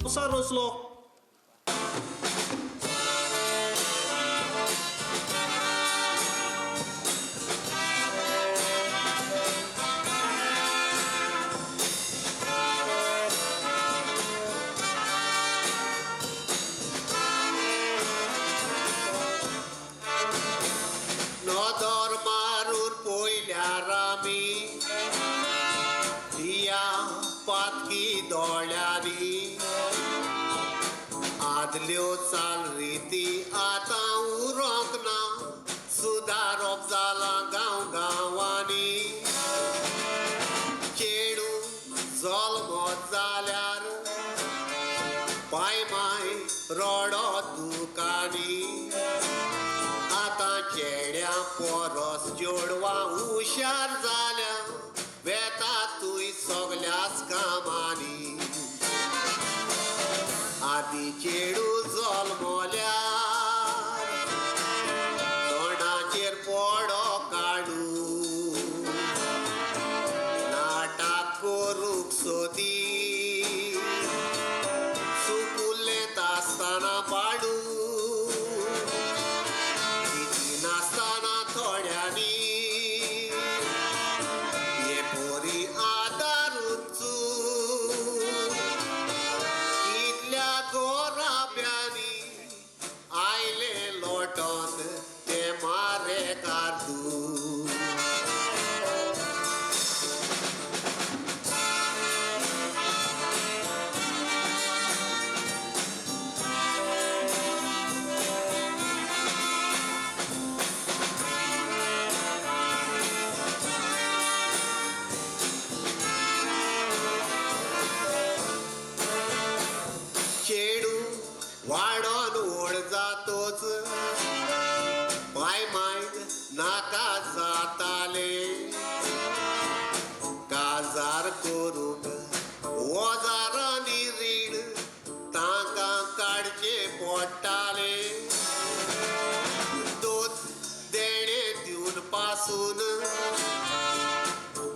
संवसार रचलो. नदर मारून पयल्यार आमी ह्या पातकी दोळ्यांनी आदल्यो चालरिती आतां उरोंक ना, सुदारप जालां गांव गांवांनी. चेडूं जल्मत जाल्यार पाय माय रडत दुकानी, आतां चेड्या परस चेडवां हुशार जाल्या, वेता तूंय सगल्याच कामांनी. आदी चेडूं जल्मल्यार तोंडाचेर पडो काडू, नाटक करूंक सोदी, सुकुल्लेंत आसतना पाडू, नासतना थोड्यांनी हे पोरी आदारून कितल्या गोराब्यांनी आयले लोटोन ते मारे कारदू. चेडूं वाडोन व्हड जातोच पाय मायन नाका जाताले, काजार करूंक वजारांनी रीण तांकां काडचें पडटालें. दोत देणें दिवन पासून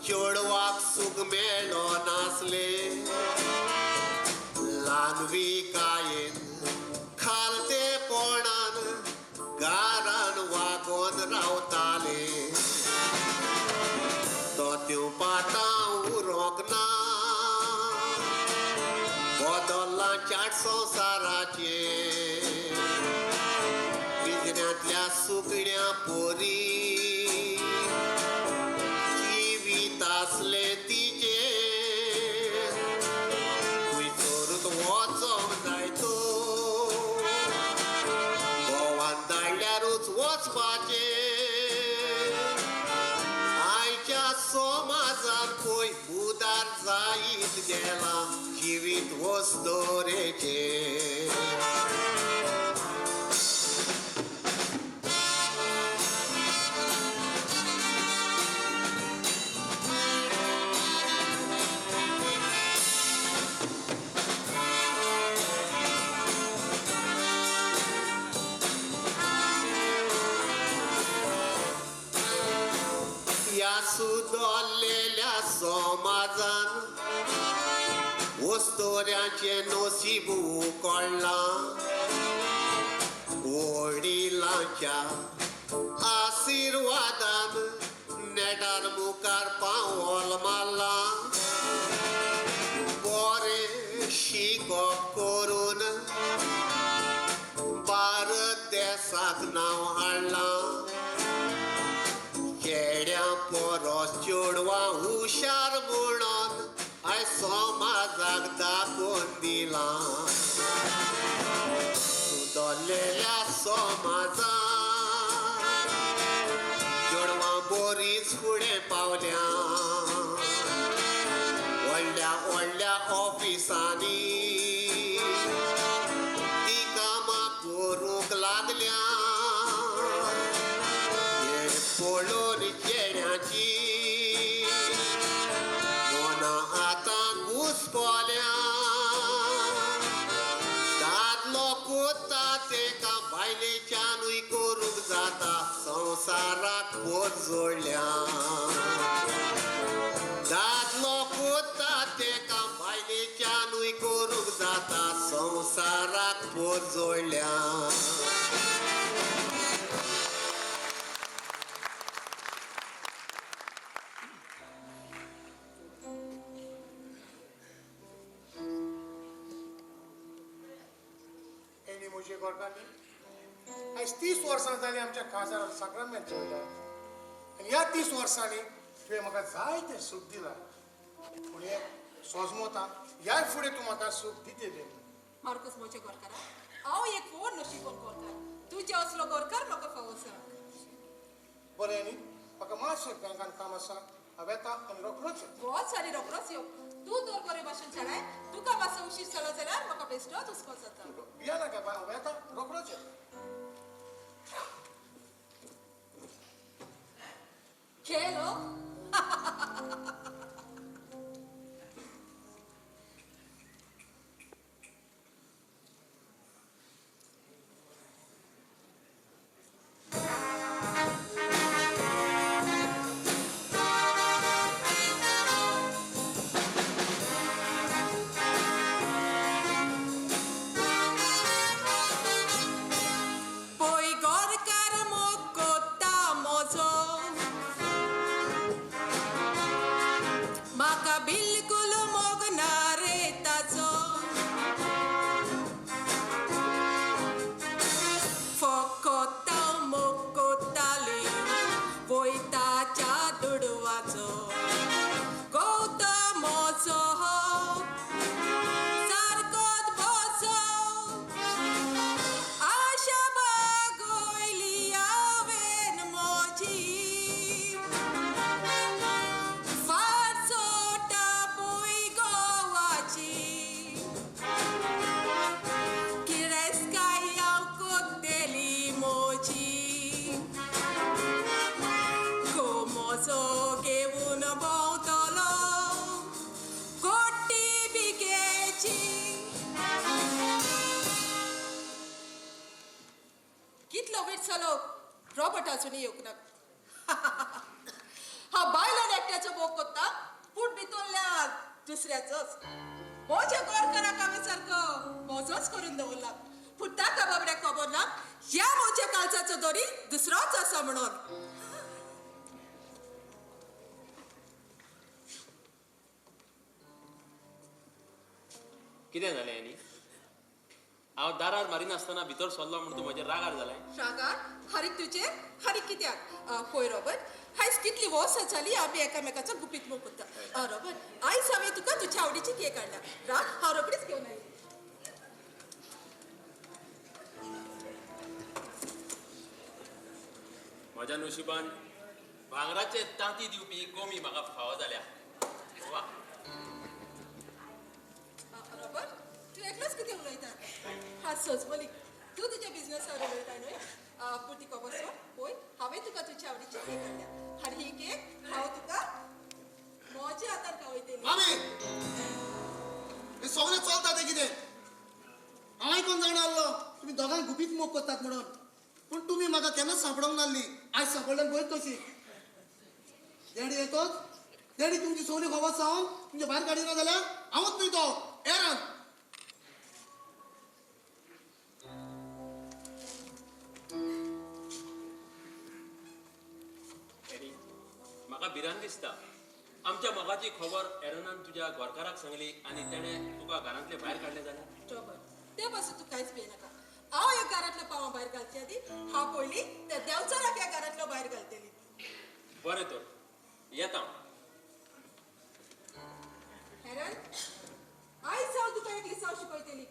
चेडवाक सूख मेळो नासलें, ल्हानविकायेन खालतेपणान घरान वागोन रावताले. तो त्यो पातां उरोंक ना, बदल्लां चाट संवसाराचें, पिंजऱ्यांतल्या सुकण्या पोरी जिवीत आसलें तिचें, वचोंक जाय तो गोवान धाडल्यारूच वचपाचें. आयच्या समाजान पळय उदार जायत गेलां जिवीत वस्तोरेचें. ह्या सुदरलेल्या समाजान वस्तोऱ्यांचें नसीब उकळ्ळां, वडिलांच्या आशिर्वादान नेटार मुखार पावल मारलां, बरें शिकप करून भारत देसाक नांव हाडलां. चेड्यां परस चेडवां हुशार म्हणून आयज समाजाक दाखोवन दिलां. सुदरलेल्या समाजान चेडवां बरीच फुडें पावल्या, व्हडल्या व्हडल्या ऑफिसांनी ती कामां करूंक लागल्या. पळोवन चेड्यांची मनां आतां घुसपल्या, दादलो कोता तेका बायलेच्यानूय करूंक जाता, संवसाराक पोर जोडल्या. दादलो कोता तेका बायलेच्यानूय करूंक जाता, जोडल्या. एनी म्हजे गोरकांनी आयज 30 वर्सां जालीं आमच्या काजार साक्रामेंत जेवल्या आनी ह्या 30 वर्सांनी तुवें म्हाका जायतें सूख दिलां. पूण एक सोजमोता ह्या फुडें तूं म्हाका सूख दितलें. मार्कूस मोचे गोरकारा, हांव एक फोन नशिबोन गोरकार, तुजे असलो गोरकार म्हाका फावो आसा. बरें न्ही, म्हाका मातशें बँकान काम आसा, हांव येता आनी रोखडोच. वच आनी रोखडोच यो. तूं तर बरे भाशेन चडाय, तुका मातसो उशीर जालो जाल्यार म्हाका बेश्टोच हुस्को जाता. भिया नाका बाय, हांव येता रोखडोच. खेळ हो. पय गोरकार मोग कोत्ता म्हजो, म्हाका बिलकुल मोग ना रे ताचो. फकत हांव मोग कोत्ताली वयताच्या दुडवाचो, गौत म्हजो सारकोच बसो. आशा बागोयली हांवेन म्हजी, फाट सोडटा पय गोवाची. गिरेस्तकाय हांव कोत्तेली म्हजी, म्हजो घेवन भोंवतलो कोटी बिगेची. कितलो वेळ जालो रॉबर्ट अजूनय येवंक ना. हांव बायलान एकट्याचो मोग कोत्ता, पूण भितरल्या दुसऱ्याचोच. म्हज्या गोरकाराक हांवें सारको म्हजोच करून दवरला, पूण ताका बाबड्याक खबर ना ह्या म्हज्या काळजाचो दोरी दुसरोच आसा म्हणून. कितें जालें एनी? हांव दारार मारिनासतना भितर सरलो म्हूण तूं म्हजेर रागार जालें? रागार हारीक तुजेर हारीक कित्याक? पळय रॉबर्ट, आयज कितली वर्सां जाली आमी एकामेकाचो गुपीत मोग कोत्ता. रॉबर्ट, आयज हांवें तुका तुज्या आवडीची केक हाडल्या. राव, हांव रोखडीच घेवन आयली. म्हज्या नशिबान भांगराचे तांती दिवपी गोमी म्हाका फावो जाल्या. वा. रॉबर्ट, तूं एकलोच कितें उलयता? हा सोजमली, तूं तुज्या बिजनसार उलयता न्हय? पूण ती खबर सोड. पळय, हांवें तुका तुज्या आवडीची केक हाडल्या आनी ही केक हांव तुका म्हज्या हातान खावयतली. मामी, हे सगळें चलता तें कितें? हांव आयकोन जाणा आहलो तुमी दोगांय गुपीत मोग करतात म्हणून, पूण तुमी म्हाका केन्नाच सांपडोंक नासली. आयज सांपडल्यान पळयत कशी. डॅडी येतोच, डॅडी तुमची सगळी खबर सांगून तुमच्या भायर काडिना जाल्यार हांवूच न्हय तो एरन. एनी, म्हाका भिरांत दिसता. आमच्या मोगाची खबर एरनान तुज्या गोरकाराक सांगली आनी तेणें तुका घरांतले भायर काडलें जाल्यार? रॉबर्ट, ते पासून तूं कांयच भियेनाका. हांव ह्या घरांतलो पावां भायर घालचे आदी हांव पयलीं त्या देंवचाराक ह्या घरांतलो भायर घालतली. बरें तर, येता. हेरन, आयज हांव तुका एक लिसांव शिकयतली.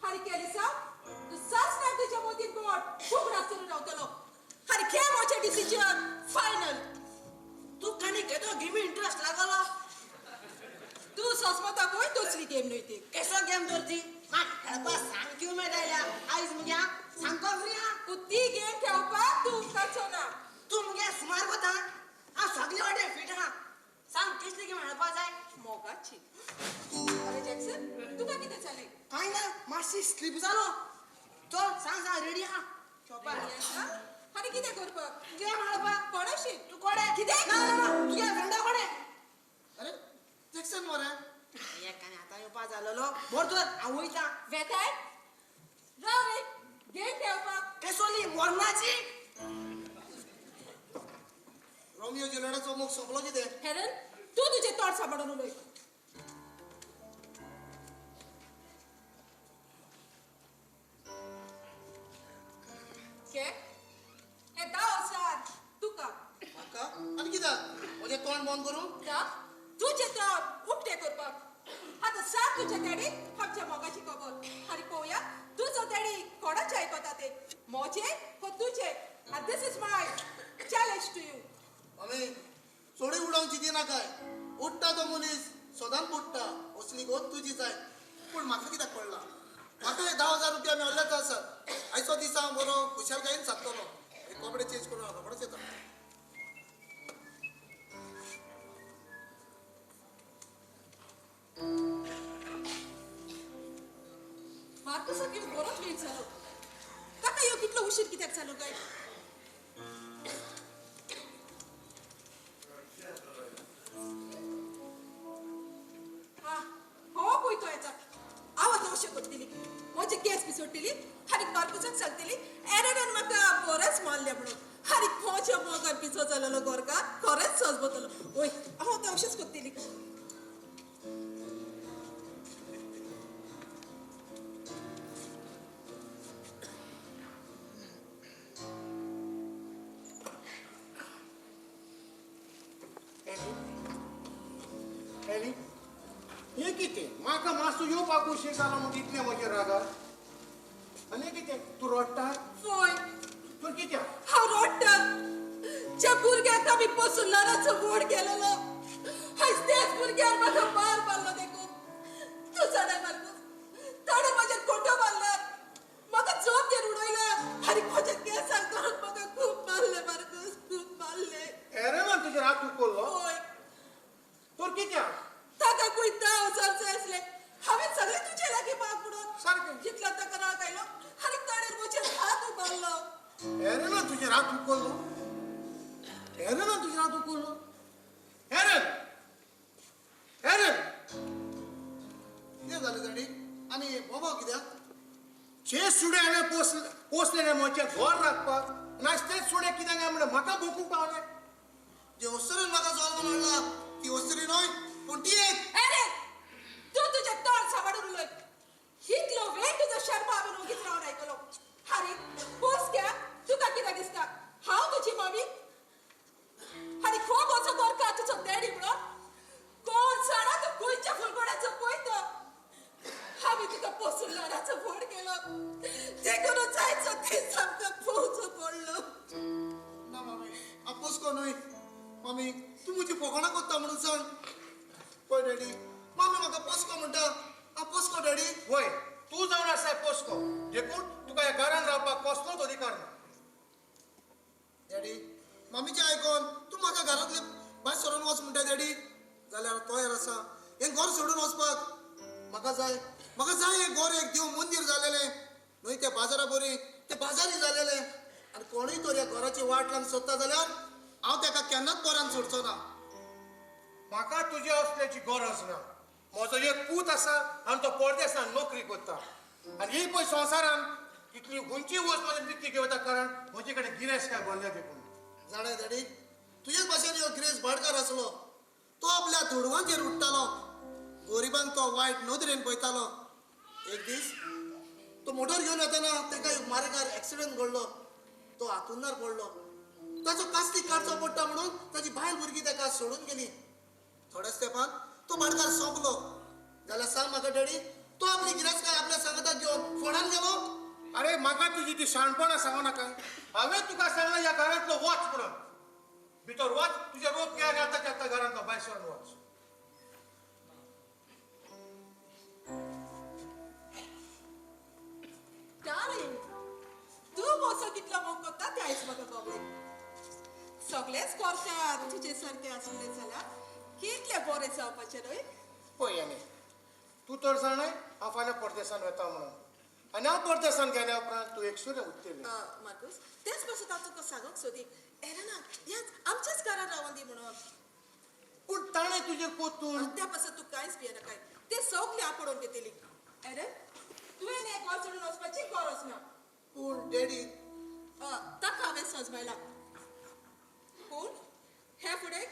आनी तें लिसांव तूं सासणाक तुज्या मतीन बोट खूब रासतलो रावतलो. आनी घे म्हजें डिसिजन फायनल. तूं काणी घेतो गेमी इंट्रस्ट लागलो. तूं सोसमता पळय दुसरी गेम न्हय ती. केसो गेम तर ती? म्हाका खेळपाक सामकी उमेद आयल्या आयज मुगे. सामको फ्री आहा. पूण ती गेम खेळपाक तूं उपकारचो ना. तूं मुगे सुमार कोता, हांव सगळे वाटे फीट आहा. सांग कसली गेम खेळपाक जाय? मोगाची. अरे जॅक्सन, तुका कितें जालें? कांय ना, मातशी स्लीप जालो. चल सांग सांग, रेडी आहा खेळपाक. आनी कितें करपाक? गेम खेळपाक. कोणाशी? तूं कोडे? कितें? ना ना ना, तुगे फ्रेंडा कोडे? अरे जॅक्सन मरे. एक आनी आतां येवपा जालोलो. बरो तर हांव वयता. वेताय? राव रे. मोग सोंपलो कितें? हेरन, तूं तुजें तोंड सांबाळून उलय. घे हे 10,000 तुका. म्हाका आनी कित्याक? म्हजें तोंड बंद करूं? ना, तुजें तोंड उक्तें करपाक. आतां सांग तुज्या डॅडीक आमच्या मोगाची खबर आनी पळोवया तुजो डॅडी कोणाचें आयकता तें, म्हजें वो तुजें. आनी this is my challenge to you. मामी चोडी उडोवंक चिंती नाकाय. उडटा तो मनीस सदांच उडटा, असली गोत तुजी जाय. पूण म्हाका कित्याक पडला? म्हाका हे 10,000 रुपया मेळ्ळेच आसत. आयचो दीस हांव बरो खुशालकायेन सादतलो. हे कपडे चेंज करून हांव रोखडोच येता. मार्कुसाक येवंक बरोच वेळ जालो. ताका येवंक कितलो उशीर कित्याक जालो काय? हो पळय तो येता. हांव आतां अशें करतली, म्हजे केंस पिसोडटली आनी मार्कुसाक सांगतली एरनान म्हाका बरेंच मारलें म्हणून. आनी म्हज्या मोगान पिसो जालेलो गोरकार खरेंच सजबतलो. वय, हांव आतां अशेंच करतली. एली, एली, हें कितें? म्हाका मातसो येवपाक उशीर जालो म्हूण इतलें म्हजेर रागार? आनी हें कितें, तूं रडटा? पळय. तूं कित्याक? हांव रडटा. ज्या भुरग्याक आमी पोसून ल्हानाचो व्हड केलेलो, आयज त्याच भुरग्यान म्हाका मार मारलो देखून. तूं जाणा मार्कूस, ताणें म्हजेर खोटो मारला, म्हाका जोप घेवन उडयला आनी म्हज्या केंसाक धरून म्हाका खूब मारलें मार्कूस, खूब मारलें. एरनान तुजेर हात उखल्लो? पळय. तर कित्याक? ताका खंय 10,000 जाय आसले. हांवें सगळें तुजे लागीं माग म्हणून. सारकें. जितलो ताका राग आयलो आनी ताणें म्हजेर हात उबारलो. एरनान तुजेर हात उखल्लो? एरनान तुजेर हात उखल्लो? एरन, एरन, कितें जालें डॅडी? आनी बोबाव कित्याक? जे सुणे हांवें पोसलेले म्हजें घर राखपाक, आनी आयज तेच सुणे कित्याक काय म्हणलें म्हाका भोंकूंक पावले. जे अस्तुरेन म्हाका जल्म हाडला ती अस्तुरी न्हय, पूण ती एक. एरे, तूं तुजें तोंड सांबाळून उलय. इतलो वेळ तुजो शर्मा हांवें ओगीच रावन आयकलो. आरे पोसक्या, तुका कितें दिसता हांव तुजी मम्मी आनी खूब असो गोरकार तुजो डॅडी म्हणून? कोण जाणा तूं खंयच्या फुलगोड्याचो पळय तो. हांवें तुका पोसून ल्हानाचो व्हड केलो, देखून जायचो दीस आमकां पोवचो पडलो. ना मामी, हांव पोसको न्हय. मामी तूं म्हजी फकाणां करता म्हणून सांग. पळय डॅडी, मामी म्हाका पोसको म्हणटा. हांव पोसको डॅडी? वय, तूं जावन आसा पोसको, देखून तुका ह्या घरान रावपाक कसलोच अधिकार ना. डॅडी, मामीचें आयकोन तूं म्हाका घरांतले भायर सरून वच म्हणटा डॅडी, जाल्यार तयार आसा हें घर सोडून वचपाक. म्हाका जाय, म्हाका जाय हें घर एक देव मंदीर जालेलें न्हय, त्या बाजारा बरी ते बाजारी जालेलें. आनी कोणूय तर ह्या घराची वाट लावन सोदता जाल्यार हांव ताका केन्नाच बऱ्यान सोडचो ना. म्हाका तुज्या असल्याची गरज ना. म्हजो एक पूत आसा आनी तो परदेसान नोकरी करता, आनी ही पळय संवसारान इतली खंयची वस्त म्हजी विकती घेवता, कारण म्हजे कडेन गिरेस्त काय भरल्या देखून. जाणा डॅडी, तुजेच भाशेन ह्यो गिरेस्त भाटकार आसलो. तो आपल्या दुडवांचेर उडटालो, गरिबांक तो वायट नदरेन पळयतालो. एक दीस तो मोटर घेवन वतना ताका एक मार्गार एक्सिडंट घडलो. तो हातुणार पडलो. ताचो कास्तीक काडचो पडटा म्हणून ताची बायल भुरगीं ताका सोडून गेली. थोड्याच तेंपान तो भाटकार सोंपलो. जाल्यार सांग म्हाका डॅडी, तो आपली गिरेस्तकाय आपल्या सांगाताक घेवन फोंडान गेलो? अरे म्हाका तुजी ती शाणपणां सांगू नाका. हांवें तुका सांगलां ह्या घरांतलो वच म्हणून. भितर वच, तुजे रोग घे आनी आतांच्या आतां घरांतलो भायर सरून वच. डार्लिंग, तूं मोसो कितलो मोग करता तें आयज म्हाका कळ्ळें. सगळेच करतात तुजे सारके आसले जाल्यार कितले बरें जावपाचें न्हय? पळय आनी तूं तर जाणाय हांव फाल्यां परदेसान वता म्हणून, आनी हांव परदेसान गेल्या उपरांत तूं एकसुरें उरतलें. मार्कूस, तेच पासून हांव तुका सांगूंक सोदी, एरनाक ह्याच आमच्याच घरान रावोन दी म्हणून. पूण ताणें तुजेर पोतून. त्या पासून तूं कांयच भियेनाकाय, तें सगळें हांव पळोवन घेतली. एरन, तुवें हें घर सोडून वचपाची गरज ना. पूण डॅडी, ताका हांवें सजमायला, पूण हे फुडें